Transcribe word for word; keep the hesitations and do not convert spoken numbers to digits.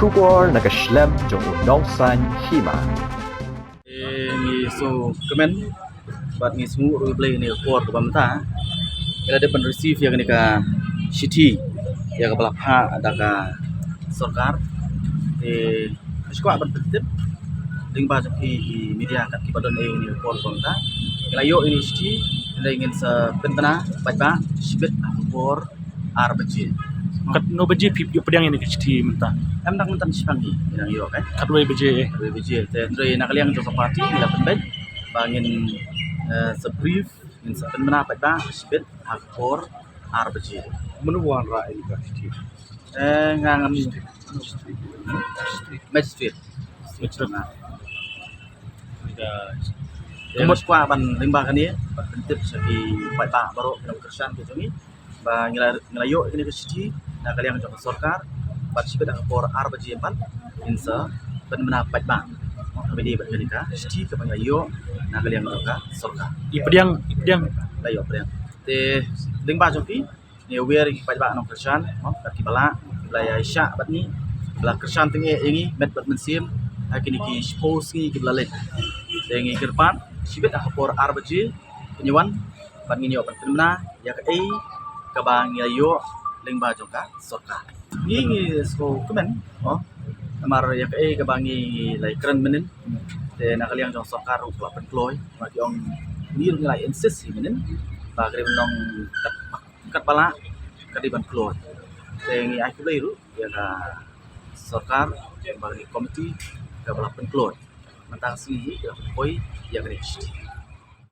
Khubor na ka shlem jong u nongsan hima. Eh, ngi sngewkmen bad ngi sngewnguh ruh ïa U Blei ïa kane ka por kaba mynta. Ngi la dep ban receive ïa kane ka shithi ïa kaba la phah da ka sorkar. Eh, ngi sngewkwah ban pyntip lyngba jong phi ki media kat kiba don ïa kane ka por kaba mynta. Ngi la ïoh ïa kane ka shithi, hynrei ngin sa pynbna paidbah shibit ha ka por ar baje. Katno baje phi ïoh pdiang ïa kane ka shithi mynta? Em, dang mynta shipang hi, ngi dang ïoh, eh. Katwei baje, eh. Katwei baje. Te hynrei na ka liang jong ka party ngi la pynbeit ba ngin, eh, sa brief, ngin sa pynbna paidbah shibit ha ka por ar baje. Mano ba wanrah ïa kane ka shithi? Eh, nga ngam. Magistrate. Magistrate. Magistrate. Te ngi sngewkwah ban lyngba kane ban pyntip sha ki paidbah baroh ki nongkyrshan ki jong ngi ba ngi la, ngi la ïoh ïa kane ka shithi na ka liang jong ka sorkar, bad shibit ha ka por ar baje pat ngin sa pynbna paidbah. Kaba ïadei bad kane ka shithi kaba ngi la ïoh na ka liang jong ka sorkar. I pdiang, i pdiang. La ïoh pdiang. Te lyngba jong phi, ngi wer ïa ki paidbah nongkyrshan, mo, kat kiba lah, kiba la ïaishah bad ngi, kiba la kyrshan tyngeh ïa ngi met bad mynsiem ha kine ki shiphew sngi kiba la leit. Te ngi kyrpad shibit ha ka por ar baje phin ïa wan bad ngin ïoh ban pynbna ïa kaei kaba ngi la ïoh lyngba jong ka sorkar. Ngi, ngi sngewkmen, mo, namar ïa kaei kaba ngi la ïakren mynnin, te na ka liang jong sorkar ruh ka la pynkloi, ba ki ong, ngi ruh ngi la insist hi mynnin ba ka dei ban long kat, katba lah, ka dei ban kloi. Te ngi ai khublei ruh ïa ka sorkar, ïa ka committee kaba la pynkloi. Mynta ka sngi hi ka la pynpoi ïa kane ka shithi.